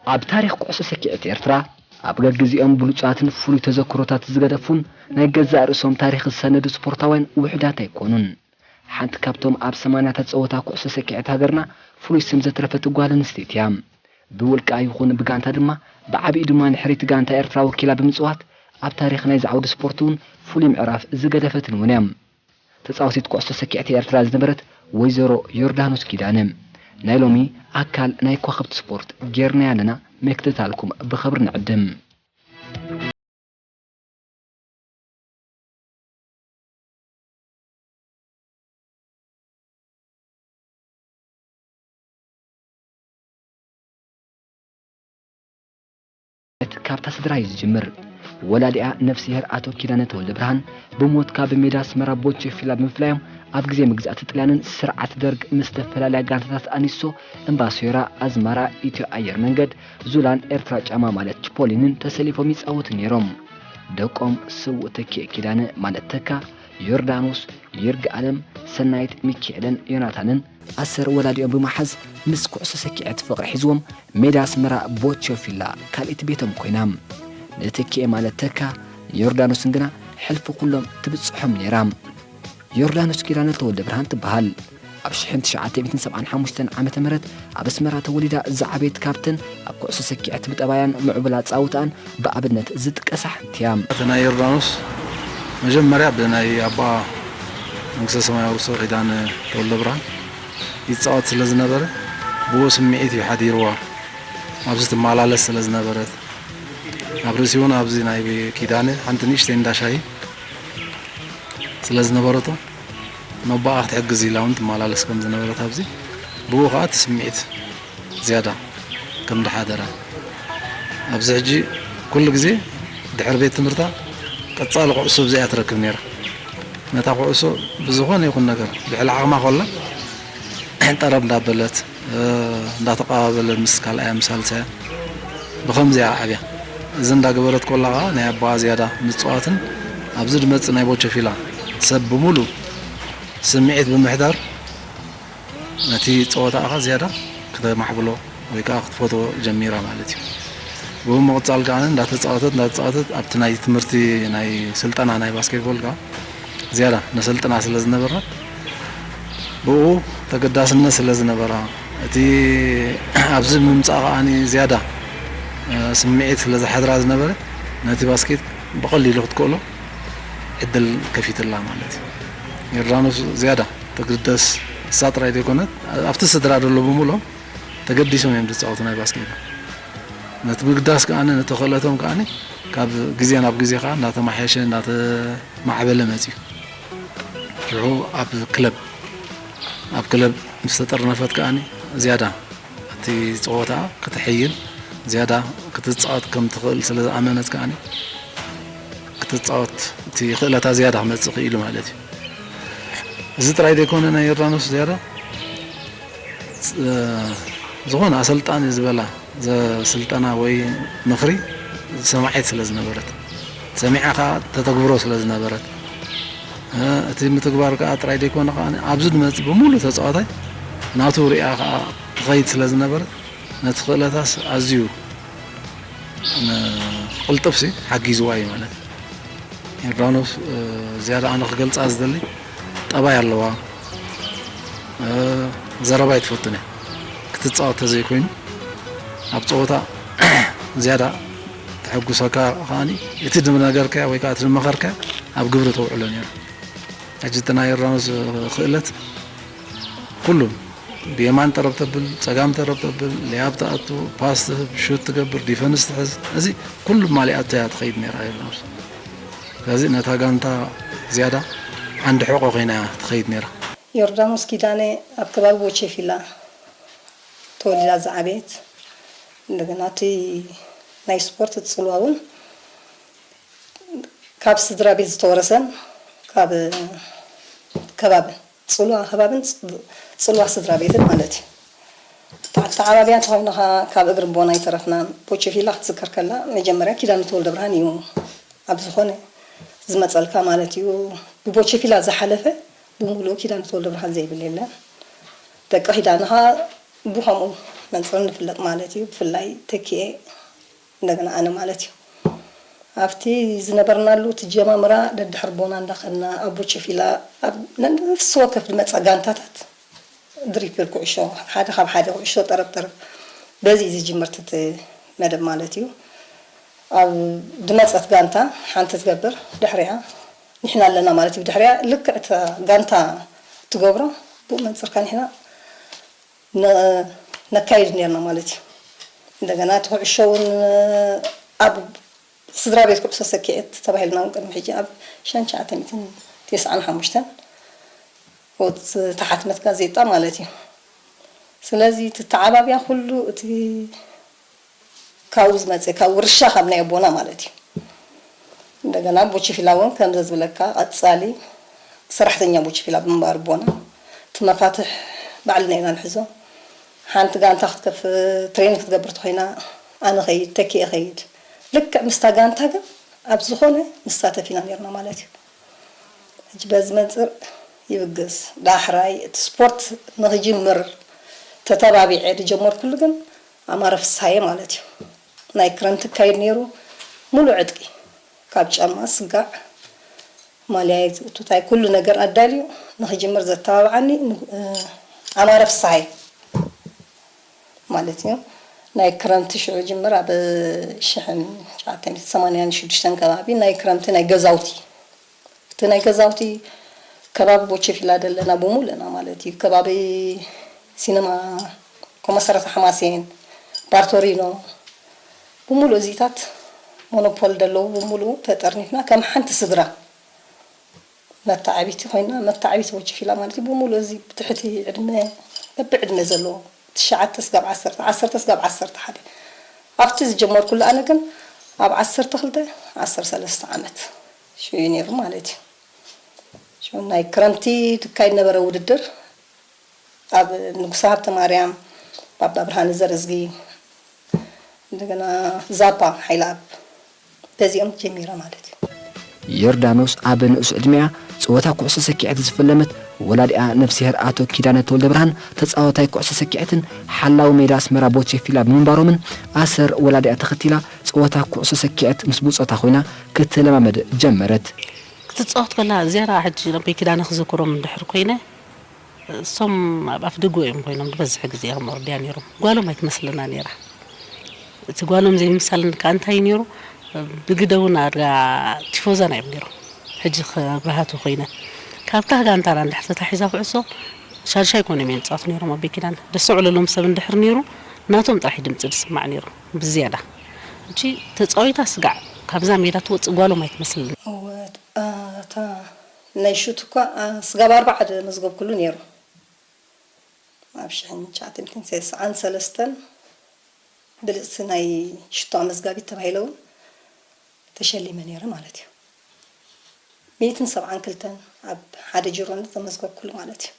ኣብ ታሪኽ ኩዕሶ ሰኪዔት ኤርትራ፣ ኣብ ገግዜኦም ብሉጻትን ፍሉይ ተዘክሮታት ዝገደፉን ናይ ገዛእ ርእሶም ታሪኽ ዝሰነዱ ስፖርታውያን ውሑዳት ኣይኮኑን። ሓንቲ ካብቶም ኣብ ሰማንያታት ጸወታ ኩዕሶ ሰኪዔት ሃገርና ፍሉይ ስም ዘትረፈት ጓል ኣንስተይቲ እያ። ብውልቃ ይኹን ብጋንታ ድማ፣ ብዓቢኡ ድማ ንሕርይቲ ጋንታ ኤርትራ ወኪላ ብምጽዋት፣ ኣብ ታሪኽ ናይዚ ዓውዲ ስፖርት እውን ፍሉይ ምዕራፍ ዝገደፈትን እውን እያ። ተጻዋቲት ኩዕሶ ሰኪዔት ኤርትራ ዝነበረት ወይዘሮ ዮርዳኖስ ኪዳነ፣ ናይ ሎሚ ኣካል ናይ ኮኸብቲ ስፖርት ጌርናያ ኣለና፣ ምክትታልኩም ብኽብሪ ንዕድም። እቲ ካብታ ስድራ እዩ ዝጅምር። ወላዲኣ ነፍስሄር ኣቶ ኪዳነ ተወልደብርሃን ብሞት ካብ ሜዳ ኣስመራ ቦቼ ፊላ ብምፍላዮም፣ ኣብ ግዜ መግዛእቲ ጥልያንን ስርዓት ደርግ ምስ ተፈላለያ ጋንታታት ኣኒሶ፣ እምባሶራ፣ ኣዝማራ፣ ኢትዮ ኣየር መንገድ፣ ዙላን ኤርትራ ጫማ ማለት ችፖሊንን ተሰሊፎም ይጻወቱ ነይሮም። ደቆም ስዉእ ተኪኤ ኪዳነ ማለት ተካ፣ ዮርዳኖስ፣ ይርጋኣለም፣ ሰናይት፣ ሚኪኤልን ዮናታንን ኣሰር ወላዲኦም ብምሓዝ ምስ ኩዕሶ ሰኪዔት ፍቕሪ ሒዝዎም ሜዳ ኣስመራ ቦቼ ፊላ ካልኢት ቤቶም ኮይና። ንተኪኤ ማለት ተካ፣ ንዮርዳኖስን ግና ሕልፊ ኩሎም ትብጽሖም ነይራ። ዮርዳኖስ ኪዳነ ተወልደ ብርሃን ትበሃል። ኣብ ሽሕን ትሽዓተ ሚእትን ሰብዓን ሓሙሽተን ዓመተ ምህረት ኣብ ኣስመራ ተወሊዳ ዝዓበየት፣ ካብተን ኣብ ኩዕሶ ሰኪዔት ብጠባያን ምዕቡል ኣጻውታኣን ብኣብነት ዝጥቀሳ ሓንቲ እያ። እቲ ናይ ዮርዳኖስ መጀመርያ ብናይ ኣቦኣ መንግስተ ሰማይ ኣውርሶ ኪዳነ ተወልደ ብርሃን ይጻወት ስለ ዝነበረ፣ ብኡ ስምዒት እዩ ሓዲርዋ። ኣብዚ ትመላለስ ስለ ዝነበረት፣ ኣብ ርእሲኡ እውን ኣብዚ ናይ ኪዳነ ሓንቲ ንእሽተይ እንዳ ሻሂ ስለ ዝነበረቶ፣ ነቦኣ ክትሕግዝ ኢላ እውን ትመላለስ ከም ዝነበረት ኣብዚ፣ ብኡ ኸኣ እቲ ስምዒት ዝያዳ ከም ዝሓደራ። ኣብዚ ሕጂ ኩሉ ግዜ ድሕሪ ቤት ትምህርታ ቀጻሊ ኩዕሶ ኣብዚኣ ትረክብ ነይራ። ነታ ኩዕሶ ብዝኾነ ይኹን ነገር ልዕሊ ዓቕማ ኮላ ጠረብ እንዳበለት፣ እ፣ እንዳተቐባበለ ምስ ካልኣያ ምስ ሳልሳያ ብኸምዚኣ ዓብያ። እዚ እንዳገበረት ኮላ ኸዓ ናይ ኣቦኣ ዝያዳ ምጽዋትን ኣብዚ ዝመጽእ ናይ ቦቸፊላ ሰብ ብምሉእ ስምዒት ብምሕዳር ነቲ ጸወታኣ ኸዓ ዝያዳ ክተማዕብሎ ወይ ከኣ ክትፈትዎ ጀሚራ ማለት እዩ። ብኡ ምቕጻል ከኣ እንዳተጻወተት፣ እንዳተጻወተት ኣብቲ ናይ ትምህርቲ ናይ ስልጠና ናይ ባስኬትቦል ከኣ ዝያዳ ነሰልጥና ስለ ዝነበርና፣ ብኡ ተገዳስነት ስለ ዝነበራ፣ እቲ ኣብዚ ምምጻእ ከኣ ዝያዳ፣ እ፣ ስምዒት ስለ ዝሓድራ ዝነበረ፣ ነቲ ባስኬት ብቐሊሉ ክትክእሎ ዕድል ከፊትላ ማለት እዩ። ዮርዳኖስ ዝያዳ ትግደስ፣ እሳ ጥራይ ዘይኮነት፣ ኣብቲ ስድራ ዘሎ ብምሉኦም ተገዲሶም እዮም ዝጻወቱ ናይ ባስኬት። ነቲ ምግዳስ ከኣ፣ ነቲ ክእለቶም ከኣ ካብ ግዜ ናብ ግዜ ከኣ እናተማሓየሸ፣ እናተማዕበለ መጺኡ። ሽዑ ኣብ ክለብ፣ ኣብ ክለብ ምስ ተጠርነፈት ከኣ ዝያዳ እቲ ጸወታ ክተሐይል፣ ዝያዳ ክትጻወት ከም ትኽእል ስለ ዝኣመነት ከኣ ክትጻወት እቲ ክእለታ ዝያዳ ክመጽእ ክኢሉ ማለት እዩ። እዚ ጥራይ ዘይኮነ ናይ ዮርዳኖስ ዝያዳ እ፣ ዝኾነ ኣሰልጣኒ ዝበላ ዘስልጠና ወይ ምኽሪ ሰማዒት ስለ ዝነበረት፣ ሰሚዓ ከኣ ተተግብሮ ስለ ዝነበረት፣ እ፣ እቲ ምትግባር ከኣ ጥራይ ዘይኮነ ከኣ ኣብዚ ዝመጽእ ብምሉእ ተጻዋታይ ናቱ ሪኣ ከኣ ትኸይድ ስለ ዝነበረት፣ ነቲ ክእለታስ ኣዝዩ ን-፣ ክቕልጥፍሲ ሓጊዝዋ እዩ ማለት እዩ። ዮርዳኖስ፣ እ፣ ዝያዳ ኣነ ክገልጻ ዝደሊ ጠባይ ኣለዋ። እ፣ ዘረባ ኣይትፈቱን እያ። ክትጻወት ተዘይኮይኑ ኣብ ጸወታ ዝያዳ ተሐጉሰካ ከኣኒ እቲ ዝነገርካያ ወይ ከኣ እቲ ዝመኸርካያ ኣብ ግብሪ ተውዕሎ ነይራ። ሕጂ እቲ ናይ ዮርዳኖስ ክእለት ኩሉ ብየማን ጠረብ ተብል፣ ጸጋም ጠረብ ተብል፣ ሌያብ ትኣቱ፣ ፓስ ትህብ፣ ሹት ትገብር፣ ዲፈንስ ትሕዝ፣ እዚ ኩሉ ማሊኣቶ እያ ትኸይድ ነይራ ዮርዳኖስ። ስለዚ ነታ ጋንታ ዝያዳ ዓንዲ ሕቖ ኮይና እያ ትኸይድ ነይራ። ዮርዳኖስ ኪዳነ ኣብ ከባቢ ቦቼፊላ ተወሊዳ ዝዓበየት፣ እንደገና እቲ ናይ ስፖርት ጽልዋ እውን ካብ ስድራ ቤት ዝተወረሰን ካብ ከባብን፣ ጽልዋ ከባብን ጽ-፣ ጽልዋ ስድራ ቤትን ማለት እዩ። ኣተዓባብያ እንተኾይኑ ኸዓ ካብ እግሪ ቦና ኣይተረፍናን። ቦቸፊላ ክትዝከር ከላ መጀመርያ ኪዳነ ተወልደ ብርሃን እዩ ኣብ ዝኾነ ዝመጸልካ ማለት እዩ። ብቦቸፊላ ዝሓለፈ ብምሉኡ ኪዳነ ተወልደ ብርሃን ዘይብል የለን። ደቂ ኪዳነ ኸዓ ብኸምኡ መንፅር ንፍለጥ ማለት እዩ። ብፍላይ ተኪኤ እንደገና ኣነ ማለት እዩ። ኣብቲ ዝነበርናሉ እቲ ጀማምራ ደድሕር ቦና እንዳኸድና ኣብ ቦቸፊላ ኣብ ነፍሲ ወከፍ ዝመፃ ጋንታታት ድሪፕል ኩዕሾ ሓደ ካብ ሓደ ኩዕሾ ጠረብ ጠረብ በዚ እዩ ዝጅምር እቲ መደብ ማለት እዩ። ኣብ ዝመፀት ጋንታ ሓንቲ ትገብር ድሕሪያ ንሕና ኣለና ማለት እዩ። ድሕሪያ ልክዕ እታ ጋንታ ትገብሮ ብኡ መንፅርካ ንሕና ነ- ነካይድ ነርና ማለት እዩ። እንደገና እቲ ኩዕሾ እውን ኣብ ስድራ ቤት ኩዕሶ ሰኪዐት ተባሂልና እውን ቅድሚ ሕጂ ኣብ ሸንሸዓተ ሚእትን ተስዓን ሓሙሽተን ወት ተሓትመት ጋዜጣ ማለት እዩ። ስለዚ እቲ ተዓባብያ ኩሉ እቲ ካብኡ ዝመፀ ካብ ውርሻ ካብ ናይ ኣቦና ማለት እዩ። እንደገና ቦችፊላ እውን ከምዘ ዝብለካ ቀፃሊ ሰራሕተኛ ቦችፊላ ብምንባር ኣቦና እቲ መፋትሕ ባዕልና ኢና ንሕዞ። ሓንቲ ጋንታ ክትከፍ ትሬኒንግ ክትገብር ተኮይና ኣነ ኸይድ ተኪኤ ኸይድ ልክዕ ምስታ ጋንታ ግን ኣብ ዝኾነ ንሳተፍ ኢና ነርና ማለት እዩ። ሕጂ በዚ መንፅር ይብግስ ዳሕራይ እቲ ስፖርት ንክጅምር ተተባቢዐ ዝጀመርኩሉ ግን ኣማረ ፍስሃየ ማለት እዩ። ናይ ክረምቲ ይካየድ ነይሩ ሙሉእ ዕጥቂ ካብ ጫማ ስጋዕ ማልያይ ቱታይ ኩሉ ነገር ኣዳልዩ ንክጅምር ዘተባብዓኒ ኣማረ ፍስሃየ ማለት እዩ። ናይ ክረምቲ ሽዑ ጅምር ኣብ ሽሕን ትሽዓተ ሚእትን ሰማንያን ሽዱሽተን ከባቢ ናይ ክረምቲ ናይ ገዛውቲ እቲ ናይ ገዛውቲ ከባቢ ቦቸፊላ ዘለና ብሙሉእና ማለት እዩ። ከባቢ ሲነማ ኮመሰረተ ሓማሴን ባርቶሪኖ ብሙሉእ እዚታት ሞኖፖል ዘለዎ ብሙሉእ ተጠርኒፍና ከም ሓንቲ ስድራ መተዓቢቲ ኮይና መተዓቢቲ ቦቸፊላ ማለት እዩ። ብሙሉእ እዚ ብትሕቲ ዕድመ በቢ ዕድመ ዘለዎ ትሽዓተ ስጋብ ዓሰርተ ዓሰርተ ስጋብ ዓሰርተ ሓደ ኣብቲ ዝጀመርኩሉ ኣነ ግን ኣብ ዓሰርተ ክልተ ዓሰርተ ሰለስተ ዓመት ሽዑ ነይሩ ማለት እዩ። ሽዑ ናይ ክረምቲ ትካይድ ነበረ ውድድር ኣብ ንጉሰ ሃብተ ማርያም ባባ ብርሃነ ዘርእዝጊ እንደገና ዛፓ ሓይለኣብ በዚኦም ጀሚረ ማለት እዩ። ዮርዳኖስ ኣብ ንኡስ ዕድሚኣ ጸወታ ኩዕሶ ሰኪዐት ዝፈለመት ወላዲኣ ነፍስሄር ኣቶ ኪዳነ ተወልደብርሃን ተጻዋታይ ኩዕሶ ሰኪዐትን ሓላዊ ሜዳ ኣስመራ ቦቼ ፊላ ብምንባሮምን ኣሰር ወላዲኣ ተኸቲላ ጸወታ ኩዕሶ ሰኪዐት ምስ ብጾታ ኮይና ክትለማመድ ጀመረት። ክትጻወት ከላ ዝያዳ ሕጂ ኣቦይ ኪዳነ ክዝክሮም እንድሕር ኮይነ እሶም ኣብ ኣፍ ደጎ እዮም ኮይኖም ዝበዝሕ ግዜ ከም ወርድያ ነይሮም። ጓሎም ኣይትመስልና ነይራ። እቲ ጓሎም ዘይምሳል ከዓ እንታይ እዩ ነይሩ? ብግደ እውን ኣድጋ ቲፎዛና እዮም ነይሮም። ሕጂ ክብርሃቱ ኮይነ ካብታ ጋንታና እንድሕር ተታሒዛ ኩዕሶ ሻድሻይ ኮኖም እዮም ዝፃወቱ ነይሮም ኣቦይ ኪዳነ። ደስ ዝውዕለሎም ሰብ እንድሕር ነይሩ ናቶም ጥራሕ እዩ ድምፂ ዝስማዕ ነይሩ ብዝያዳ። ሕጂ ተፃዊታ ስጋዕ ካብዛ ሜዳ ትወፅእ ጓሎም ኣይትመስልን። እወ እታ ናይ ሹት እኳ ስጋብ ኣርባዓ ድመዝገብኩሉ ነይሩ። ኣብ ሽሕን ትሽዓተ ሚእትን ሰስዓን ሰለስተን ብልፅቲ ናይ ሽቶ ኣመዝጋቢት ተባሂለ እውን ተሸሊመ ነይረ ማለት እዩ። ሚእትን ሰብዓን ክልተን ኣብ ሓደ ጅሮን ዘመዝገብኩሉ ማለት እዩ።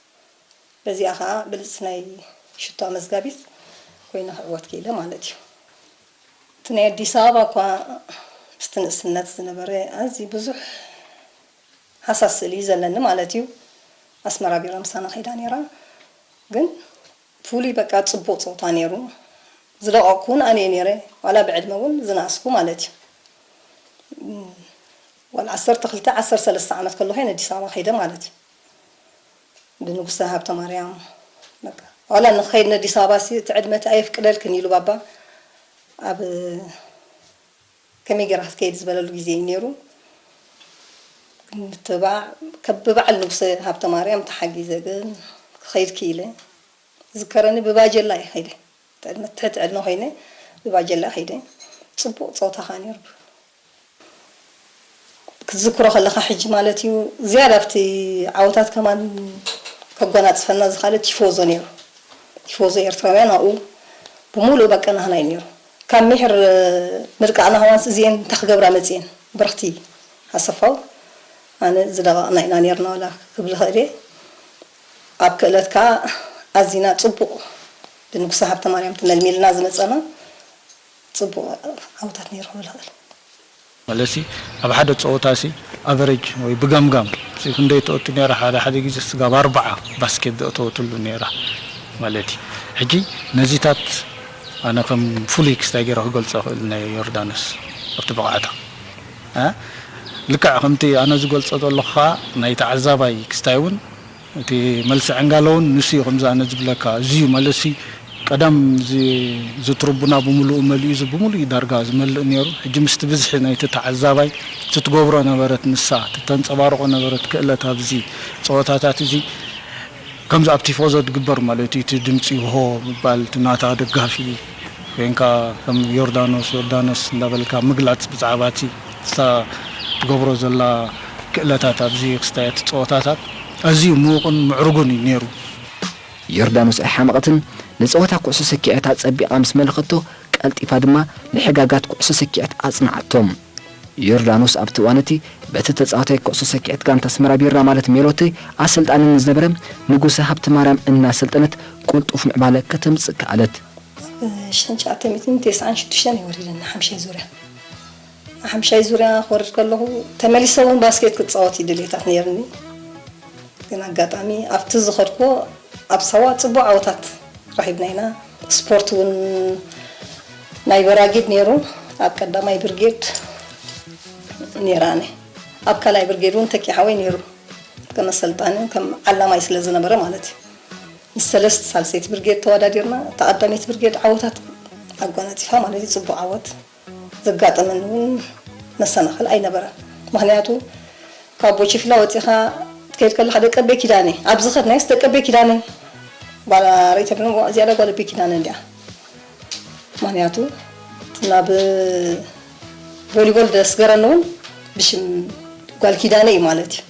በዚኣ ከዓ ብልፅቲ ናይ ሽቶ ኣመዝጋቢት ኮይነ ክዕወት ክኢለ ማለት እዩ። እቲ ናይ ኣዲስ ኣበባ እኳ ምስቲ ንእስነት ዝነበረ ኣዝዩ ብዙሕ ሃሳስ ስእሊ እዩ ዘለኒ ማለት እዩ። ኣስመራ ቢራ ምሳና ከይዳ ነይራ ግን ፍሉይ በቃ ፅቡቕ ፀወታ ነይሩ። ዝደቐቕኩ እውን ኣነ እየ ነይረ ዋላ ብዕድመ እውን ዝነኣስኩ ማለት እዩ። ዋላ ዓሰርተ ክልተ ዓሰርተ ሰለስተ ዓመት ከለኹ እየ ንኣዲስ ኣበባ ከይደ ማለት እዩ። ብንጉሰ ሃብተማርያም በቃ ዋላ ንኸይድ ንኣዲስ ኣበባ ሲ እቲ ዕድመ እቲ ኣየፍቅደልክን ኢሉ ባባ ኣብ ከመይ ጌራ ክትከይድ ዝበለሉ ግዜ እዩ ነይሩ። ብባዕል ንጉሰ ሃብተማርያም ተሓጊዘ ግን ክኸይድ ክኢለ። ዝከረኒ ብባጀላ እየ ከይደ። ትሕቲ ዕድመ ኮይነ ብባጀላ ከይደ። ፅቡቕ ፀወታ ከዓ ነይሩ። ክትዝክሮ ከለኻ ሕጂ ማለት እዩ ዝያዳ ኣብቲ ዓወታት ከማን ከጎናፅፈና ዝኻለ ቲፎዞ ነይሩ። ቲፎዞ ኤርትራውያን ኣብኡ ብምሉእ በቀናህና እዩ ነይሩ። ካብ ሚሕር ምድቃቕና ከማንስ እዚኤን እንታይ ክገብራ መፅኤን ብርኽቲ ኣሰፋው ኣነ ዝደቐቕና ኢና ነይርና ዋላ ክብል ይኽእል እየ። ኣብ ክእለት ከዓ ኣዚና ፅቡቕ ብንጉሰ ሃብተማርያም ተመልሚልና ዝመፀና ፅቡቕ ዓወታት ነይሩ ክብል ይኽእል። ማለትሲ ኣብ ሓደ ፀወታሲ ኣቨሬጅ ወይ ብገምጋም ሲ ክንደይ ተእቱ ነይራ ሓደ ሓደ ግዜ ስጋብ ኣርባዓ ባስኬት ዘእተወትሉ ነይራ ማለት እዩ። ሕጂ ነዚታት ኣነ ከም ፍሉይ ክስታይ ገይረ ክገልጾ ክእል ናይ ዮርዳኖስ ኣብቲ ብቕዓታ። እ? ልክዕ ከምቲ ኣነ ዝገልጾ ዘለኹ ኸኣ ናይ ተዓዛባይ ክስታይ እውን እቲ መልሲ ዕንጋለ እውን ንሱ እዩ ከምዚ ኣነ ዝብለካ። እዚ እዩ ማለት ሲ ቀደም እዚ ዝትርቡና ብምሉኡ መሊኡ እዚ ብምሉኡ እዩ ዳርጋ ዝመልእ ነይሩ። ሕጂ ምስቲ ብዝሒ ናይቲ ተዓዛባይ እቲ ትገብሮ ነበረት ንሳ፣ እቲ ተንጸባርቖ ነበረት ክእለት ኣብዚ ጸወታታት እዚ ከምዚ ኣብ ቲፎዞ ትግበር ማለት እዩ። እቲ ድምፂ ሆ ምባል፣ እቲ ናታ ደጋፊ ኮይንካ ከም ዮርዳኖስ፣ ዮርዳኖስ እንዳበልካ ምግላፅ ብዛዕባ እቲ እሳ ትገብሮ ዘላ ክእለታት ኣብዚ ክስታያት ፀወታታት ኣዝዩ ምዉቕን ምዕሩግን እዩ ነይሩ። ዮርዳኖስ ኣይሓመቐትን። ንፀወታ ኩዕሶ ሰኪዐት ኣፀቢቓ ምስ መለኸቶ፣ ቀልጢፋ ድማ ንሕጋጋት ኩዕሶ ሰኪዐት ኣፅንዓቶም። ዮርዳኖስ ኣብቲ እዋን እቲ በቲ ተጻዋታይ ኩዕሶ ሰኪዐት ጋንታ ኣስመራ ቢራ ማለት ሜሎቲ ኣሰልጣኒ ንዝነበረ ንጉሰ ሃብተማርያም እናሰልጠነት ቅልጡፍ ምዕባለ ከተምጽእ ከኣለት። ሽሕን ትሽዓተ ሚእትን ተስዓን ሽዱሽተን እዩ ወሪድና ሓምሻይ ዙርያ። ሓምሻይ ዙርያ ክወርድ ከለኹ ተመሊሰ እውን ባስኬት ክጻወት እዩ ድሌታት ነይርኒ። ግን ኣጋጣሚ ኣብቲ ዝኸድኮ ኣብ ሳዋ ጽቡቕ ዓወታት ረኺብና ኢና። ስፖርት እውን ናይ በራጊድ ነይሩ። ኣብ ቀዳማይ ብርጌድ ነይረ ኣነ። ኣብ ካልኣይ ብርጌድ እውን ተኪ ሓወይ ነይሩ። ከም ኣሰልጣኒ ከም ዓላማይ ስለ ዝነበረ ማለት እዩ። ምስ ሰለስተ ሳልሰይቲ ብርጌድ ተወዳዲርና። እታ ቀዳመይቲ ብርጌድ ዓወታት ኣጓናጺፋ ማለት እዩ። ጽቡቕ ዓወት። ዘጋጠመኒ እውን መሰናኽል ኣይነበረን። ምኽንያቱ ካብ ቦችፊላ ወፂኻ ትከይድ ከለኻ ደቀቤ ኪዳነ ኣብዚ ኸድናዮስ ደቀቤ ኪዳነ ባላ ርእይተ ብለን ዝያዳ ጓል ቤ ኪዳነ እንዲያ። ምኽንያቱ ናብ ቮሊቦል ደስገረኒ እውን ብሽም ጓል ኪዳነ እዩ ማለት እዩ።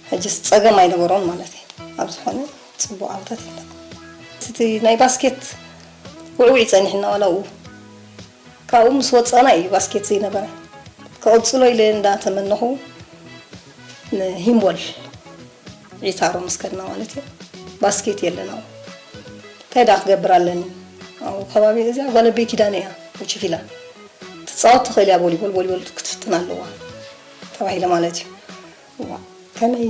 ሕጅስ ፀገም ኣይነበሮን ማለት እዩ። ኣብ ዝኾነ ፅቡቕ ዓውታት የለን። እቲ ናይ ባስኬት ውዕውዕ ፀኒሕና ዋላ ኡ ካብኡ ምስ ወፀና እዩ ባስኬት ዘይነበረ። ከቕፅሎ ኢለ እንዳተመነኹ ንሂምቦል ዒታሮ ምስ ከድና ማለት እዩ። ባስኬት የለን ኣብኡ። እንታይ ደኣ ክገብር ኣለኒ? ኣብኡ ከባቢ እዚኣ ጓል ኣበይ ኪዳነ እያ፣ ኡቺፊላ። ትፃወት ትኽእል እያ ቮሊቦል፣ ቮሊቦል ክትፍትን ኣለዋ ተባሂለ ማለት እዩ። እዋ፣ ከመይ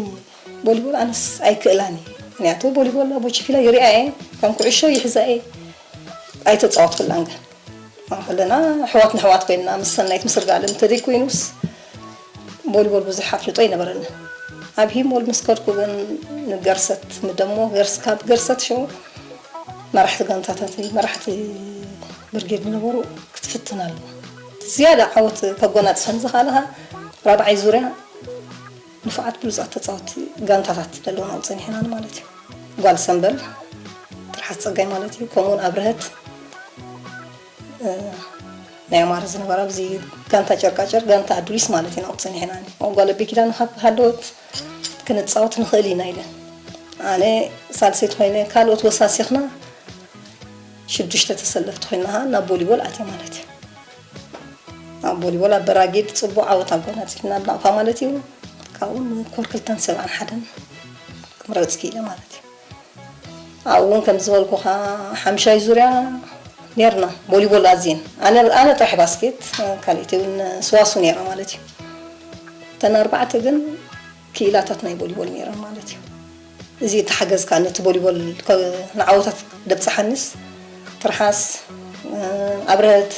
ቮሊቦል ኣነስ ኣይክእላን እየ። ምክንያቱ ቮሊቦል ኣብ ኡቺፊላ ይሪኣ እየ፣ ከም ኩዕሾ ይሕዛ እየ። ኣይተፃወትኩላን ግን። ከለና ኣሕዋት ንኣሕዋት ኮይንና ምስ ሰናይት ምስርጋለም እንተዘይኮይኑስ ቮሊቦል ብዙሕ ኣፍልጦ ኣይነበረንን። ኣብ ሂሞል ምስ ከድኩ ግን ንገርሰት ምደሞ ገርስ-፣ ካብ ገርሰት ሽዑ መራሕቲ ጋንታታት መራሕቲ ብርጌድ ዝነበሩ ክትፍትን ኣለዎ። ዝያዳ ዓወት ከጎናፅፈን ዝኸኣለ ኸዓ ራብዓይ ዙርያ ንፉዓት ብሉፃት ተፃወቲ ጋንታታት ዘለውና ኣብኡ ፀኒሕና ማለት እዩ። ጓል ሰምበል ትርሓስ ፀጋይ ማለት እዩ። ከምኡውን ኣብርሀት እ፣ ናይ ኣማረ ዝነበራ ኣብዚ ጋንታ ጨርቃጨርቅ፣ ጋንታ ኣዱሊስ ማለት ኢና ኣብኡ ፀኒሕና። ጓል ኣቢ ኪዳነ ካብ ሃለወት ክንፃወት ንኽእል ኢና ኢለን። ኣነ ሳልሰይቲ ኮይነ፣ ካልኦት ወሳሲኽና ሽዱሽተ ተሰለፍቲ ኮይና ኸዓ ናብ ቮሊቦል ኣትየ ማለት እዩ። ኣብ ቮሊቦል ኣብ በራጊድ ፅቡቕ ዓወት ኣጎናፂፍና ብናቕፋ ማለት እዩ። ካብኡ ንኮር ክልተን ሰብዓን ሓደን ክምረፅ ክኢለ ማለት እዩ። ኣብኡ እውን ከም ዝበልኩኻ ሓምሻይ ዙርያ ነርና ቮሊቦል ኣዝየን። ኣነ፣ ኣነ ጥራሕ ባስኬት፣ ካልእቲ እውን ስዋሱ ነይራ ማለት እዩ። እተን ኣርባዕተ ግን ክኢላታት ናይ ቮሊቦል ነይረን ማለት እዩ። እዚ ተሓገዝካ ነቲ ቮሊቦል ከ-፣ ንዓወታት ደብፅሓኒስ ትርሓስ፣ ኣብርሀት፣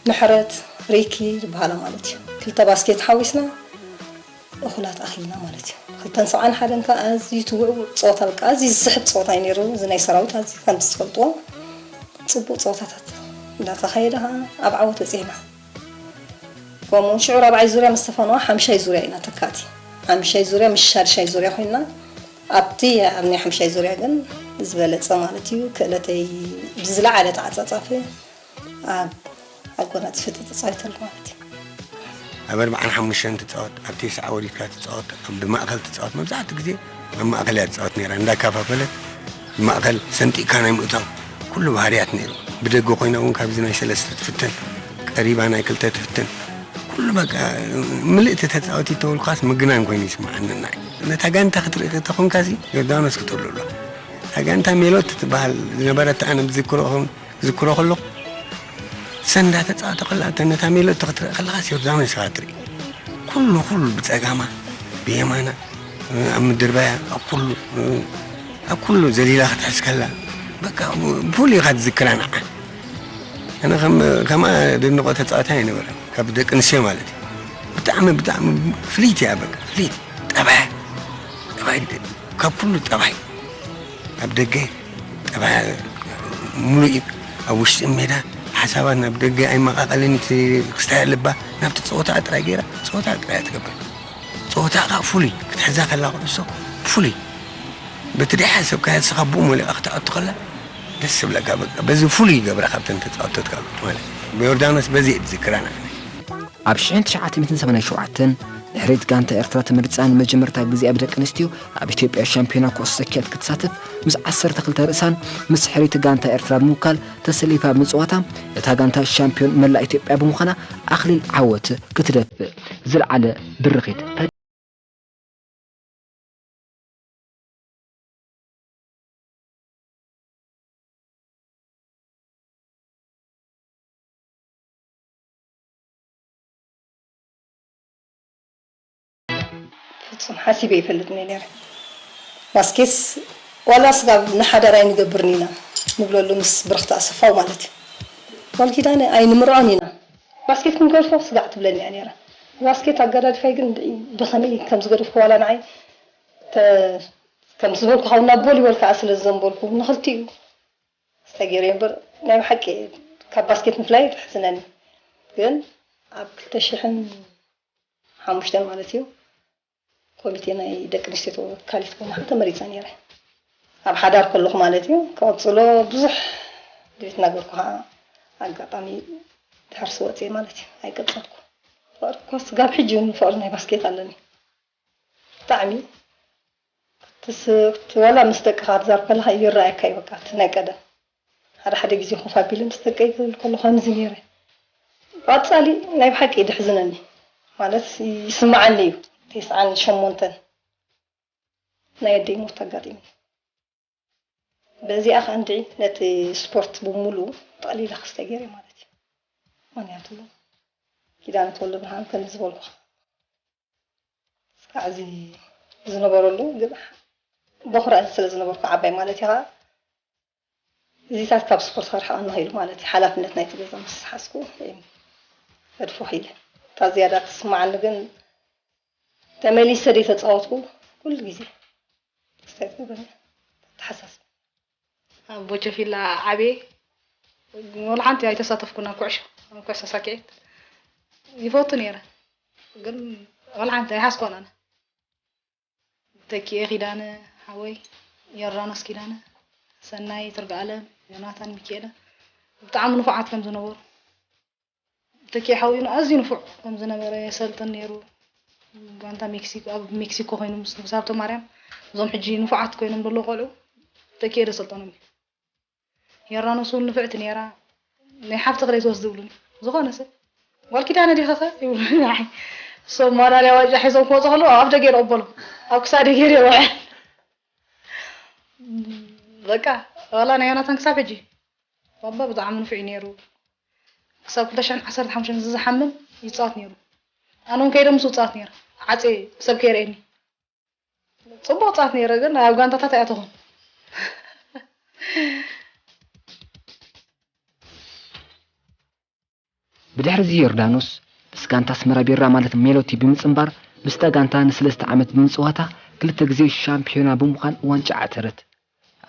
ምሕረት፣ ሪኪ ዝበሃላ ማለት እዩ። ክልተ ባስኬት ሓዊስና እኹላት ኣኺልና ማለት እዩ። ክልተን ሰብዓን ሓደን ከዓ ኣዝዩ ትውዕውዕ ፀወታ፣ በቃ ኣዝዩ ዝስሕብ ፀወታ እዩ ነይሩ። እዚ ናይ ሰራዊት ኣዝዩ ከምቲ ዝፈልጥዎ ፅቡቕ ፀወታታት እንዳተኻየደ ከዓ ኣብ ዓወት በፂሕና። ከምኡ ሽዑ ራብዓይ ዙርያ ምስ ተፈነወ ሓምሻይ ዙርያ ኢና ተካእቲ። ሓምሻይ ዙርያ ምስ ሻድሻይ ዙርያ ኮይንና ኣብቲ ኣብ ናይ ሓምሻይ ዙርያ ግን ዝበለፀ ማለት እዩ ክእለተይ ብዝለዓለ ተዓፃፃፊ ኣብ ኣጎናፂፈ ተፃዊተሉ ማለት እዩ። ኣብ ኣርብዓን ሓሙሽተን ትፃወት፣ ኣብ ተስዓ ወሪድካ ትፃወት፣ ኣብ ማእኸል ትፃወት። መብዛሕትኡ ግዜ ኣብ ማእኸል እያ ትፃወት ነይራ። እንዳካፋፈለት ማእኸል ሰንጢቕካ ናይ ምእታው ኩሉ ባህርያት ነይሩ። ብደገ ኮይና እውን ካብዚ ናይ ሰለስተ ትፍትን፣ ቀሪባ ናይ ክልተ ትፍትን። ኩሉ በቃ ምልእቲ ተፃወቲት ተበልኳስ ምግናን ኮይኑ ይስምዓኒ። ነታ ጋንታ ክትርኢ ተኾንካሲ ዮርዳኖስ ክትብሉ ኣሎ። እታ ጋንታ ሜሎት ትበሃል ዝነበረት ኣነ ብዝክሮ ክዝክሮ ከለኹ፣ ሰንዳ ተጻወተ ከላ፣ እተ ነታ ሜሎዲ ክትርኢ ከለኻስ ዮርዳኖስ ኢኻ ትርኢ። ኩሉ፣ ኩሉ ብጸጋማ፣ ብየማና፣ ኣብ ምድርባያ፣ ኣብ ኩሉ፣ ኣብ ኩሉ ዘሊላ ክትሕዝ ከላ፣ በቃ፣ ብፍሉይ ኢኻ ትዝክራ ንዓ። ኣነ ከም ከምኣ ደንቆ ተጻዋታይ ኣይነበረን፣ ካብ ደቂ ኣንስትዮ ማለት እዩ። ብጣዕሚ ብጣዕሚ ፍልይቲ እያ፣ በቃ ፍልይቲ። ጠባይ ጠባይ ካብ ኩሉ ጠባይ፣ ኣብ ደገ ጠባይ ሙሉእ እዩ። ኣብ ውሽጢ ሜዳ ሓሳባት ናብ ደገ ኣይመቓቐልን። እቲ ክስታይ ኣለባ ናብቲ ጸወታ ጥራይ ገይራ ጸወታ ጥራይ እያ ትገብር። ጸወታ ከዓ ፍሉይ ክትሕዛ ከላ ኩዕሶ ፍሉይ በቲ ደይ ሓሰብካዮ ንስኻ ብኡ መሊኻ ክትኣቱ ከላ ደስ ዝብለካ በቃ በዚ ፍሉይ ይገብራ ካብተን ተጻወቶት ካብ ማለት ብዮርዳኖስ በዚ እየ ዝዝክራ ንዓኒ። ኣብ ሽሕን ትሽዓተ ሚእትን ሰማንያን ሸውዓተን ድሕሪት ጋንታ ኤርትራ ተመሪጻ ንመጀመርታ ግዜ ኣብ ደቂ ኣንስትዮ ኣብ ኢትዮጵያ ሻምፒዮና ኩዕሶ ሰኪዔት ክትሳተፍ ምስ ዓሰርተ ክልተ ርእሳን ምስ ሕርይቲ ጋንታ ኤርትራ ብምውካል ተሰሊፋ ብምጽዋታ እታ ጋንታ ሻምፒዮን መላእ ኢትዮጵያ ብምዃና ኣኽሊል ዓወት ክትደፍእ ዝለዓለ ብርኺት ፍጹም ሓሲበ ይፈልጥን እየ ነይረ። ባስኬት ዋላ ስጋብ ንሓዳር ኣይንገብርን ኢና ንብለሉ ምስ ብርኽቲ ኣሰፋው ማለት እዩ። ጓል ኪዳነ ኣይንምርዖን ኢና። ባስኬት ክንገድፎ ስጋዕ ትብለኒ እያ ነይራ። ባስኬት ኣገዳድፋይ ግን ብኸመይ ከም ዝገደፍኩ ዋላ ንዓይ ተ- ከም ዝበልኩ ካብ ናብ ቮሊቦል ከዓ ስለ ዝዘንበልኩ ንኽልቲኡ ተገይሩ እምበር ናይ ብሓቂ ካብ ባስኬት ምፍላይ ተሕዝነኒ። ግን ኣብ ክልተ ሽሕን ሓሙሽተን ማለት እዩ ኮሚቴ ናይ ደቂ ኣንስትዮ ተወካሊት ብምዃን ተመሪፀ ነይረ። ኣብ ሓዳር ከለኹ ማለት እዩ ክቕፅሎ ብዙሕ ድሌት እናገርኩ ከዓ ኣጋጣሚ ድሕርሲ ወፅየ ማለት እዩ ኣይቀፀልኩ። ፍቕሪ እኮ ስጋብ ሕጂ እውን ፍቕሪ ናይ ባስኬት ኣለኒ ብጣዕሚ ክትስክት ዋላ ምስ ደቅኻ ትዛረብ ከለኻ ይረኣየካ እዩ በቃ እቲ ናይ ቀደም ሓደ ሓደ ግዜ ኮፍ ኣቢለ ምስ ደቀይ ክብል ከሎ ከምዚ ነይረ ቀፃሊ ናይ ብሓቂ እዩ ድሕዝነኒ ማለት ይስምዓኒ እዩ ተስዓን ሸሞንተን ናይ ኣደይ ሞት ኣጋጢሙ በዚኣ ከኣ እንድዒ ነቲ ስፖርት ብምሉኡ ጠቕሊለ ክስተ ገይረ ማለት እዩ ምክንያቱ ኪዳነ ተወልደብርሃን ከምዚ ዝበልኩኻ እስካዕ እዚ ዝነበረሉ ግን በኹሪ ስለ ዝነበርኩ ዓባይ ማለት እዩ ከዓ እዚታት ካብ ስፖርት ከርሕቐኒ ኽኢሉ ማለት እዩ ሓላፍነት ናይቲ ገዛ ምስ ሓዝኩ ገድፎ ኽኢለ እታ ዝያዳ ትስምዓኒ ግን ተመሊሰ ደይተፃወትኩ ኩሉ ግዜ ክስታይ ትገብረኒ ተተሓሳስብ ኣብ ቦቸፊላ ዓብየ ወላ ሓንቲ ኣይተሳተፍኩን ኣብ ኩዕሾ ኣብ ኩዕሶ ሳኪዔት ይፈቱ ነይረ ግን ወላ ሓንቲ ኣይሓዝኮን ኣነ ተኪኤ ኪዳነ ሓወይ ዮርዳኖስ ኪዳነ ሰናይ ትርጋኣለም ዮናታን ሚኪኤለ ብጣዕሚ ንፉዓት ከም ዝነበሩ ተኪኤ ሓውና ኣዝዩ ንፉዕ ከም ዝነበረ የሰልጥን ነይሩ። ጋንታ ሜክሲኮ ኣብ ሜክሲኮ ኮይኑ ምስ ንጉስ ሃብተማርያም እዞም ሕጂ ንፉዓት ኮይኖም ዘለዉ ቆልዑ ተኪኤ ደሰልጠኖም እዩ። ዮርዳኖስ እውን ንፍዕቲ ነይራ። ናይ ሓፍትኺ ደይትወስዲ ይብሉኒ። ዝኾነ ሰብ ጓል ኪዳነ ዲኺ ኸ ይብሉኒ ንዓይ። እሶም ማዳልያ ዋንጫ ሒዞም ክመፁ ከለዉ ኣብ ኣፍ ደገ እየ ዝቕበሎም። ኣብ ክሳደይ ገይረ እየ ውዕል። በቃ ዋላ ናይ ዮናታን ክሳብ ሕጂ ባባ ብጣዕሚ ንፉዕ እዩ ነይሩ ክሳብ ክልተ ሽሕን ዓሰርተ ሓሙሽተን ዝሓምም ይፃወት ነይሩ ኣነ እውን ከይደ ምስኡ እፃወት ነይረ ዓፂየ ሰብ ከይርእየኒ ፅቡቕ ፃወት ነይረ ግን ኣብ ጋንታታት ኣይኣተኹን ብድሕሪ እዚ ዮርዳኖስ ምስ ጋንታ ኣስመራ ቢራ ማለት ሜሎቲ ብምፅንባር ምስታ ጋንታ ንሰለስተ ዓመት ብምፅዋታ ክልተ ግዜ ሻምፒዮና ብምዃን ዋንጫ ዓተረት።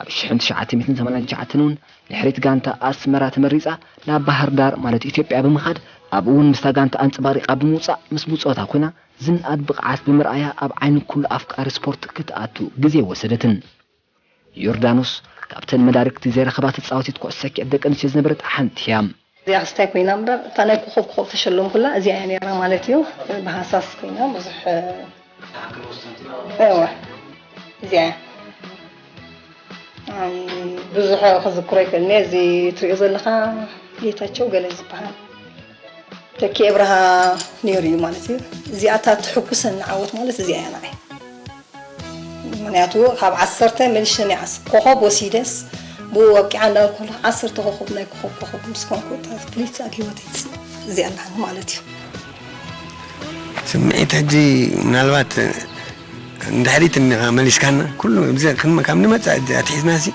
ኣብ ሽሕን ትሽዓተ ሚእትን ሰማንያን ትሽዓተን እውን ንሕሪት ጋንታ ኣስመራ ተመሪፃ ናብ ባህር ዳር ማለት ኢትዮጵያ ብምኻድ ኣብኡ እውን ምስታ ጋንታ ኣንፀባሪቓ ብምውፃእ ምስ ብፆታ ኮይና ዝንኣድ ብቕዓት ብምርኣያ ኣብ ዓይኒ ኩሉ ኣፍቃሪ ስፖርት ክትኣቱ ግዜ ኣይወሰደትን። ዮርዳኖስ ካብተን መዳርግቲ ዘይረኸባ ተፃወቲት ኩዕሶ ሰኪዐት ደቂ ኣንስትዮ ዝነበረት ሓንቲ እያ። እዚኣ ክስታይ ኮይና እምበር እታ ናይ ኮኾብ ኮኾብ ተሸለምኩላ እዚኣ እያ ነይራ ማለት እዩ። ብሃሳስ ኮይና ብዙሕ እወ እዚኣ እያ። ኣይ ብዙሕ ክዝክሮ ኣይክእልን እየ። እዚ ትሪኦ ዘለኻ ጌታቸው ገለ ዝበሃል ተኪኤ ኣብርሃ ነይሩ እዩ ማለት እዩ። እዚኣ እታ ትሕጉሰኒ ዓወት ማለት እዚኣ እያ ንዓይ። ምኽንያቱ ካብ ዓሰርተ መሊሸ ናይ ዓስ ኮኾብ ወሲደስ ብኡ ኣብቂዓ እንዳበልኩ ከለኹ ዓሰርተ ኮኾብ ናይ ኮኾብ ኮኾብ ምስ ኮንኩ እታ ፍልይቲ ኣብ ህይወተይ እዚኣ ኣለኒ ማለት እዩ። ስምዒት ሕጂ ምናልባት ንድሕሪት እንዲኻ መሊስካና ኩሉ እዚ ከም ካብ ንመጻ ኣትሒዝና ሲ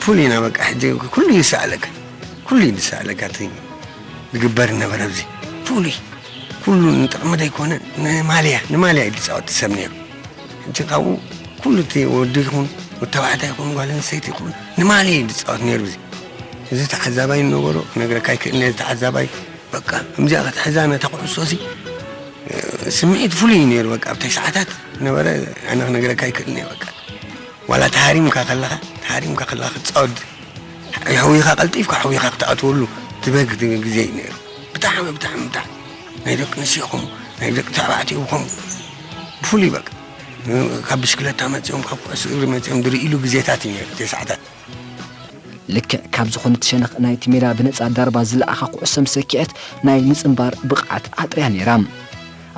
ፉል ኢና በቃ ሕጂ ኩሉ ይሰኣለካ ኩሉ እዩ ዝሰኣለካ እቲ ዝግበር ነበረ። ኣብዚ ፍሉይ ኩሉ ንጥቕሚ ዘይኮነ ንማልያ ንማልያ እዩ ዝፃወት ሰብ ነይሩ። ሕጂ ካብኡ ኩሉ እቲ ወዲ ይኹን ወተባዕታይ ይኹን ጓል ኣንስተይቲ ይኹን ንማልያ እዩ ዝፃወት ነይሩ። እዚ እዚ ተዓዛባይ ነበሮ ክነግረካ ኣይክእልን እየ። ተዓዛባይ በቃ ከምዚኣ ክትሕዛ ነታ ኩዕሶ ሲ ስምዒት ፍሉይ እዩ ነይሩ። በቃ ኣብታይ ሰዓታት ነበረ ኣነ ክነግረካ ኣይክእልን እየ። በቃ ዋላ ተሃሪምካ ከለኻ ተሃሪምካ ከለኻ ክትፃወት የሕውይኻ ቀልጢፍካ ኣሕዊኻ ክትኣትወሉ ትበግ ግዜ እዩ ነይሩ። ብጣዕሚ ብጣዕሚ ብጣዕሚ ናይ ደቂ ኣንስትዮ ከምኡ ናይ ደቂ ተባዕትዮ ከምኡ ብፍሉይ በቃ ካብ ብሽክለታ መፂኦም ካብ ኩዕሶ እግሪ መፂኦም ዝርእይሉ ግዜታት እዩ ነይሩ። ተስዓታት ልክዕ ካብ ዝኾነት ሸነኽ ናይቲ ሜዳ ብነጻ ዳርባ ዝለኣኻ ኩዕሶ ምስ ሰኪዐት ናይ ምጽንባር ብቕዓት ኣጥርያ ነይራ።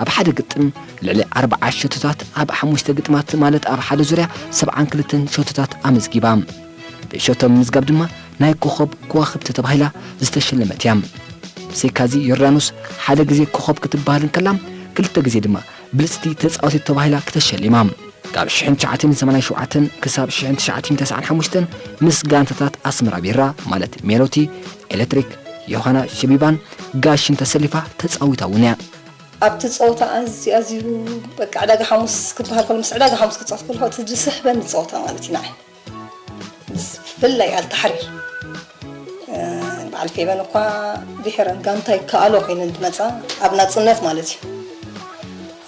ኣብ ሓደ ግጥም ልዕሊ ኣርብዓ ሸቶታት ኣብ ሓሙሽተ ግጥማት ማለት ኣብ ሓደ ዙርያ ሰብዓን ክልተን ሸቶታት ኣመዝጊባ። ብሸቶ ምምዝጋብ ድማ ናይ ኮኸብ ከዋኽብቲ ተባሂላ ዝተሸለመት እያ። ብዘይካዚ ዮርዳኖስ ሓደ ግዜ ኮኸብ ክትበሃል እንከላ ክልተ ግዜ ድማ ብልጽቲ ተጻዋቲት ተባሂላ ክተሸሊማ። ካብ ሽሕን ትሽዓተን ሰማንያን ሸውዓተን ክሳብ ሽሕን ትሽዓተን ተስዓን ሓሙሽተን ምስ ጋንታታት ኣስመራ ቢራ ማለት ሜሎቲ፣ ኤሌክትሪክ፣ ዮሃና ሸቢባን ጋሽን ተሰሊፋ ተጻዊታ እውን እያ። ኣብቲ ጸወታ ኣዝዩ ኣዝዩ በቃ ዕዳጋ ሓሙስ ክበሃል ከሎ ምስ ዕዳጋ ሓሙስ ክጻወት ከለኹ እቲ ዝስሕበኒ ጸወታ ማለት እዩ ንዓይ። ምስ ብፍላይ ኣልታሕሪር በዓል ፌበን እኳ ድሕረን ጋንታ ይከኣሎ ኮይነን ዝመፃ ኣብ ናፅነት ማለት እዩ።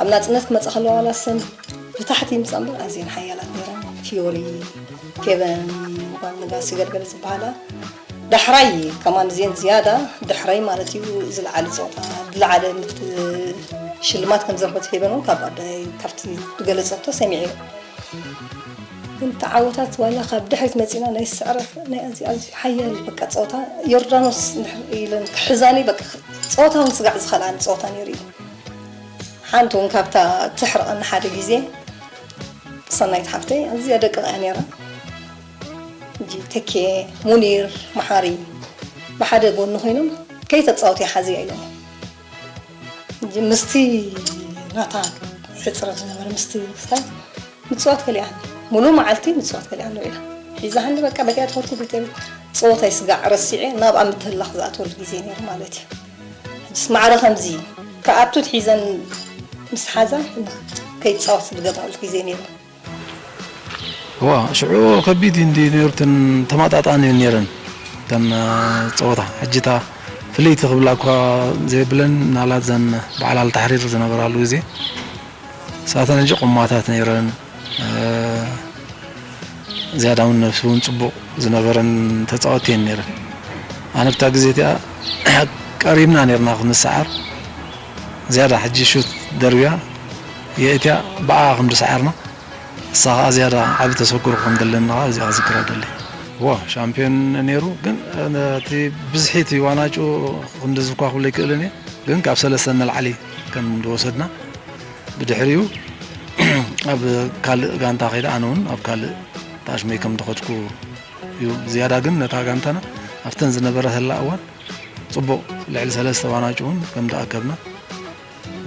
ኣብ ናፅነት ክመፃ ከለዋ ዋላ ሰን ብታሕቲ ይምፃ እምበር ኣዝየን ሓያላት ነይረን። ፊዮሪ፣ ፌበን፣ ጓል ነጋሲ ገለገለ ዝበሃላ ዳሕራይ ከማን እዚአን ዝያዳ ድሕረይ ማለት እዩ ዝለዓለ ፀወታ ዝለዓለ ሽልማት ከም ዘረኸበት ፌበን እውን ካብ ኣዳይ ካብቲ ዝገለፀቶ ሰሚዐ። ግን ተዓወታት ዋላ ካብ ድሕሪት መፂና ናይ ስዕረት ናይ ኣዚ ኣዚ ሓያል በቃ ፀወታ ዮርዳኖስ እንድሕር ኢለን ክሕዛኒ በቃ ፀወታ እውን ስጋዕ ዝኸልኣኒ ፀወታ ነይሩ እዩ። ሓንቲ እውን ካብታ ትሕርቐኒ ሓደ ግዜ ሰናይት ሓፍተይ ኣዝያ ደቂቕ እያ ነይራ። ሕጂ ተኬ፣ ሙኒር፣ መሓሪ ብሓደ ጎኒ ኮይኖም ከይተፃወትያ ሓዝያ ኢሎም። ሕጂ ምስቲ ናታ ሕፅረት ዝነበረ ምስቲ ክስታይ ምፅዋት ከሊኣኒ ሙሉእ መዓልቲ ምፅዋት ከሊኣኒ ውዒላ ሒዛሃኒ በቃ በቲኣ ትኸድኩ ቤተ ፀወታይ ስጋዕ ረሲዐ ናብኣ ምትህላኽ ዝኣትወሉ ግዜ ነይሩ ማለት እዩ። ሕጅስ ማዕረ ከምዚ ከኣቱ ትሒዘን ምስ ሓዛ ከይፃወት ዝገብራሉ ግዜ ነይሩ። እዋ ሽዑ ከቢድ እዩ እንዲ ነይሩ እተን ተመጣጣኒ እየን ነይረን እተን ፀወታ ሕጂ እታ ፍልይቲ ክብላ እኳ ዘይብለን ናላት ዘን በዓል ኣልታሕሪር ዝነበራሉ ግዜ ሳተን ሕጂ ቁማታት ነይረን ዝያዳ እውን ነብሲ እውን ፅቡቕ ዝነበረን ተፃወቲ እየን ነይረን ኣነ ብታ ግዜ እቲኣ ቀሪብና ነይርና ክንሰዓር ዝያዳ ሕጂ ሹት ደርብያ የእትያ ብኣ ከም ዝሰዓርና እሳ ኸዓ ዝያዳ ዓቢ ተሰኩሩ ከም ዘለኒ ኸዓ እዚኣ ክዝክራ ደሊ። እወ ሻምፒዮን ነይሩ ግን እቲ ብዝሒ እቲ ዋናጩ ክንድዚ እኳ ክብሎ ኣይክእልን እየ ግን ካብ ሰለስተ ንላዕሊ ከም ዝወሰድና ብድሕሪኡ ኣብ ካልእ ጋንታ ከይደ ኣነ እውን ኣብ ካልእ ተኣሽመይ ከም ዝኸድኩ እዩ ዝያዳ ግን ነታ ጋንታና ኣብተን ዝነበረተላ እዋን ፅቡቕ ልዕሊ ሰለስተ ዋናጩ እውን ከም ዝኣከብና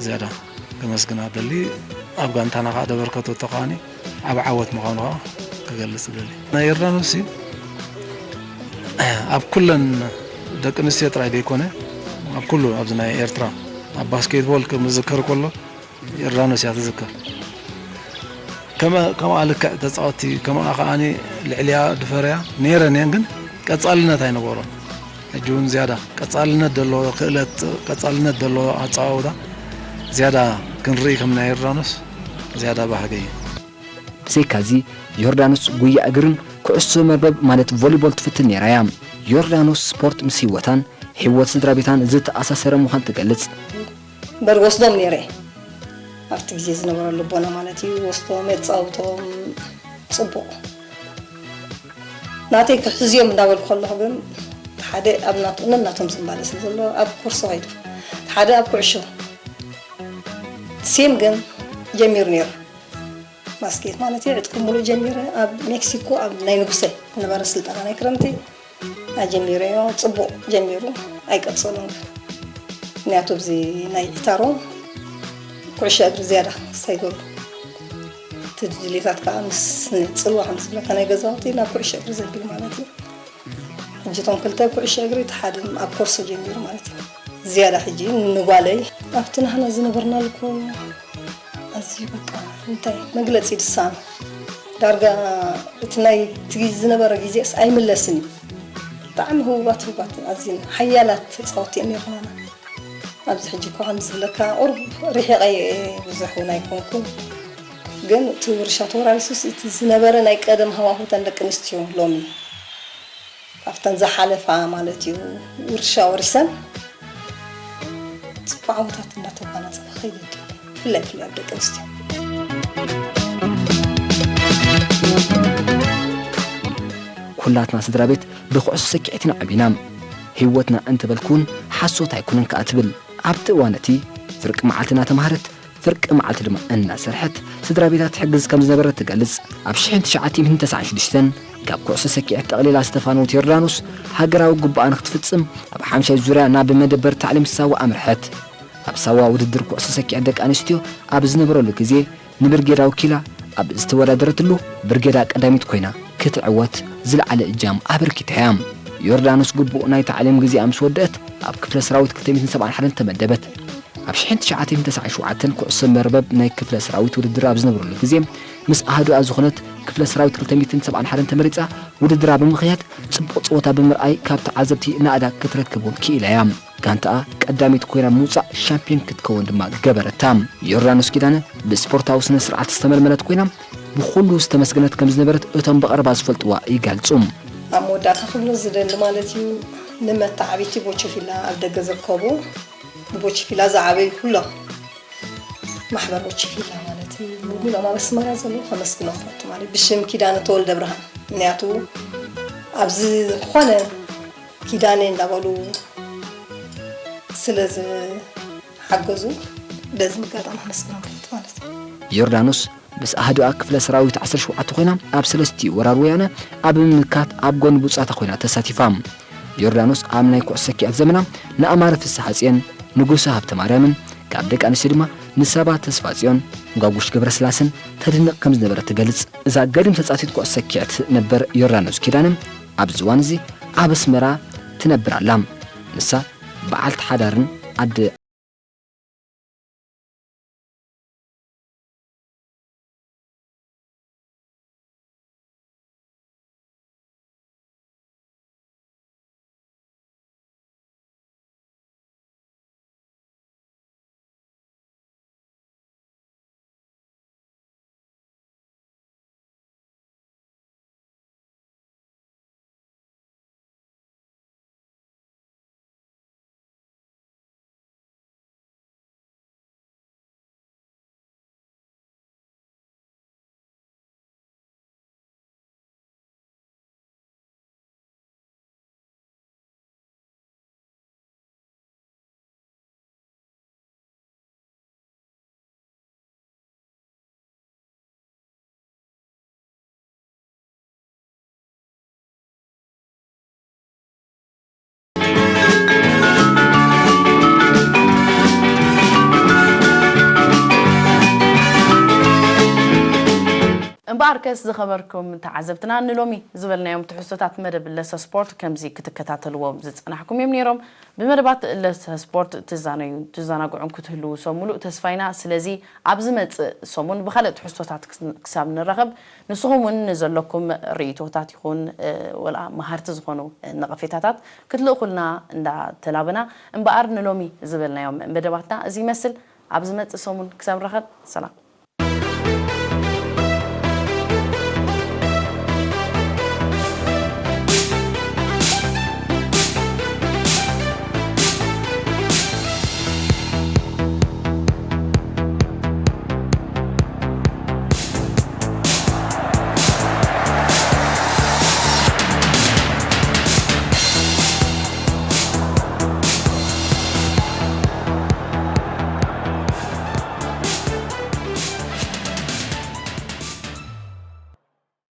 ዝያዳ ከመስግና እደሊ። ኣብ ጋንታና ከኣ ዘበርከተቶ ከኣ ዓቢ ዓወት ምዃኑ ከኣ ክገልጽ እደሊ። ናይ ዮርዳኖስሲ ኣብ ኩለን ደቂ ኣንስትዮ ጥራይ ዘይኮነ ኣብ ኩሉ ኣብዚ ናይ ኤርትራ ኣብ ባስኬትቦል ክዝከር ከሎ ዮርዳኖስ እያ ትዝከር። ከመ ከምኣ ልክዕ ተጻወትቲ ከምኣ ከኣ ልዕሊኣ ድፈርያ ነይረን እየን ግን ቀጻልነት ኣይነበሮን። ሕጂ እውን ዝያዳ ቀጻልነት ዘለዎ ክእለት፣ ቀጻልነት ዘለዎ ኣጸዋውታ ዝያዳ ክንርኢ ከም ናይ ዮርዳኖስ ዝያዳ ባህገ እዩ። ብዘይካዚ፣ ዮርዳኖስ ጉያ እግርን ኩዕሶ መርበብ ማለት ቮሊቦል ትፍትን ነይራ እያ። ዮርዳኖስ ስፖርት ምስ ህይወታን ህይወት ስድራ ቤታን ዝተኣሳሰረ ምዃን ትገልጽ። እምበር ወስዶም ነይረ ኣብቲ ግዜ ዝነበረ ልቦና ማለት እዩ ወስዶም የፃውቶም ፅቡቕ ናተይ ክሕዝዮም እንዳበልኩ ከለኹ ግን ሓደ ኣብ ናቱ ነናቶም ዝማለ ስለ ዘሎ ኣብ ኮርሶ ከይዱ ሓደ ኣብ ኩዕሾ ሴም ግን ጀሚሩ ነይሩ ባስኬት ማለት እዩ ዕጥቂ ሙሉእ ጀሚረ ኣብ ሜክሲኮ ኣብ ናይ ንጉሰ ዝነበረ ስልጠና ናይ ክረምቲ ኣጀሚረዮ ፅቡቕ ጀሚሩ ኣይቀፀሉን ግን ምክንያቱ ኣብዚ ናይ ዒታሮ ኩዕሾ እግሪ ዝያዳ ክሳይ ገብሩ እቲ ድሌታት ከዓ ምስ ጽልዋ ከም ዝብለካ ናይ ገዛውቲ ናብ ኩዕሾ እግሪ ዘቢሉ ማለት እዩ ሕጂ እቶም ክልተ ኩዕሾ እግሪ እቲ ሓደ ኣብ ኮርሶ ጀሚሩ ማለት እዩ ዝያዳ ሕጂ ንጓለይ ኣብቲ ናህና ዝነበርናሉ እኮ ኣዝዩ በቃ እንታይ መግለጺ ድሳኑ ዳርጋ እቲ ናይ እቲ ዝነበረ ግዜስ ኣይምለስን እዩ። ብጣዕሚ ህቡባት ህቡባት ኣዝየን ሓያላት ተጻወቲ እየን ነይርናና። ኣብዚ ሕጂ እኮ ከም ዝብለካ ቁሩብ ርሒቐ እየ ብዙሕ እውን ኣይኮንኩን። ግን እቲ ውርሻ ተወራሪሱስ እቲ ዝነበረ ናይ ቀደም ሃዋሁተን ደቂ ኣንስትዮ ሎሚ ካብተን ዝሓለፋ ማለት እዩ ውርሻ ወሪሰን ጽቡቕ ዓወታት እናተጓናጸፋ ከይደት ብፍላይ ብፍላይ ኣብ ደቂ ኣንስትዮ። ኩላትና ስድራ ቤት ብኩዕሶ ሰኪዐት ኢና ዓቢና። ህይወትና እንተበልኩ እውን ሓሶት ኣይኮነን ከኣ ትብል። ኣብቲ እዋን እቲ ፍርቂ መዓልቲ እናተማህረት ፍርቂ መዓልቲ ድማ እናሰርሐት ስድራ ቤታ ትሕግዝ ከም ዝነበረት ትገልጽ። ኣብ ሽሕን ትሽዓተ ሚእትን ተስዓን ሽዱሽተን ካብ ኩዕሶ ሰኪዐት ጠቕሊላ ዝተፋነወት ዮርዳኖስ ሃገራዊ ግቡኣ ንክትፍጽም ኣብ ሓምሻይ ዙርያ ናብ መደበር ታዕሊም ሳዋ ኣምርሐት። ኣብ ሳዋ ውድድር ኩዕሶ ሰኪዐት ደቂ ኣንስትዮ ኣብ ዝነበረሉ ግዜ ንብርጌዳ ወኪላ ኣብ ዝተወዳደረትሉ ብርጌዳ ቀዳሚት ኮይና ክትዕወት ዝለዓለ እጃም ኣበርኪታ እያ። ዮርዳኖስ ግቡእ ናይ ታዕሊም ግዜኣ ምስ ወደአት ኣብ ክፍለ ሰራዊት ክልተ ሚእትን ሰብዓን ሓደን ተመደበት። ኣብ ሽሕን ትሽዓተ ሚእትን ተስዓን ሸውዓተን ኩዕሶ መርበብ ናይ ክፍለ ሰራዊት ውድድር ኣብ ዝነበረሉ ግዜ ምስ ኣህዱኣ ዝኾነት ክፍለ ሰራዊት ክልተ ሚእትን ሰብዓን ሓደን ተመሪጻ ውድድራ ብምኽያድ ጽቡቕ ጸወታ ብምርኣይ ካብ ተዓዘብቲ ናእዳ ክትረክብ እውን ክኢላ እያ። ጋንታኣ ቀዳሚት ኮይና ብምውጻእ ሻምፒዮን ክትከውን ድማ ገበረታ። ዮርዳኖስ ኪዳነ ብስፖርታዊ ስነ ስርዓት ዝተመልመለት ኮይና ብኹሉ ዝተመስገነት ከም ዝነበረት እቶም ብቐረባ ዝፈልጥዋ ይገልጹ። ኣብ መወዳእታ ክብሎ ዝደሊ ማለት እዩ ንመተዓቢቲ ቦቸፊላ ኣብ ደገ ዝርከቡ ብቦቸፊላ ዝዓበዩ ኩሎም ማሕበር ቦቸፊላ ማለት እዩ ሙሉኦም ኣብ ኣስመራ ዘለዉ ከመስግኖም ፈቱ ማለት ብሽም ኪዳነ ተወልደ ብርሃን ምክንያቱ ኣብዚ ዝኾነ ኪዳነ እንዳበሉ ስለ ዝሓገዙ በዚ ምጋጣም ከመስግኖም ፈቱ ማለት እዩ። ዮርዳኖስ ምስ ኣህዱኣ ክፍለ ሰራዊት ዓሰርተ ሸውዓተ ኮይና ኣብ ሰለስቲኡ ወራር ወያነ ኣብ ምምካት ኣብ ጎኒ ብፁዓታ ኮይና ተሳቲፋ። ዮርዳኖስ ኣብ ናይ ኩዕሶ ሰኪዐት ዘመና ንኣማረ ፍስሓጽዮን፣ ንጉሰ ሃብተማርያምን ካብ ደቂ ኣንስትዮ ድማ ንሳባ ተስፋጽዮን፣ ጓጉሽ ገብረስላሰን ተድንቕ ከም ዝነበረት ትገልጽ። እዛ ገዲም ተጻዋቲት ኩዕሶ ሰኪዐት ነበር ዮርዳኖስ ኪዳነ ኣብዚ እዋን እዚ ኣብ ኣስመራ ትነብር ኣላ። ንሳ በዓልቲ ሓዳርን ኣደ እምበኣርከስ ዝኸበርኩም ተዓዘብትና ንሎሚ ዝበልናዮም ትሕዝቶታት መደብ ለሰ ስፖርት ከምዚ ክትከታተልዎም ዝጸናሕኩም እዮም ነይሮም። ብመደባት ለሰ ስፖርት ትዛነዩ ትዘናግዑን ክትህልዉ ሰሙሉእ ተስፋ ኢና። ስለዚ ኣብ ዝመጽእ ሰሙን ብኻልእ ትሕዝቶታት ክሳብ ንራኸብ ንስኹም እውን ንዘለኩም ርእይቶታት ይኹን ወላ መሃርቲ ዝኾኑ ነቐፌታታት ክትልእኹልና እንዳተላበና እምበኣር ንሎሚ ዝበልናዮም መደባትና እዚ ይመስል። ኣብ ዝመጽእ ሰሙን ክሳብ ንራኸብ ሰላም።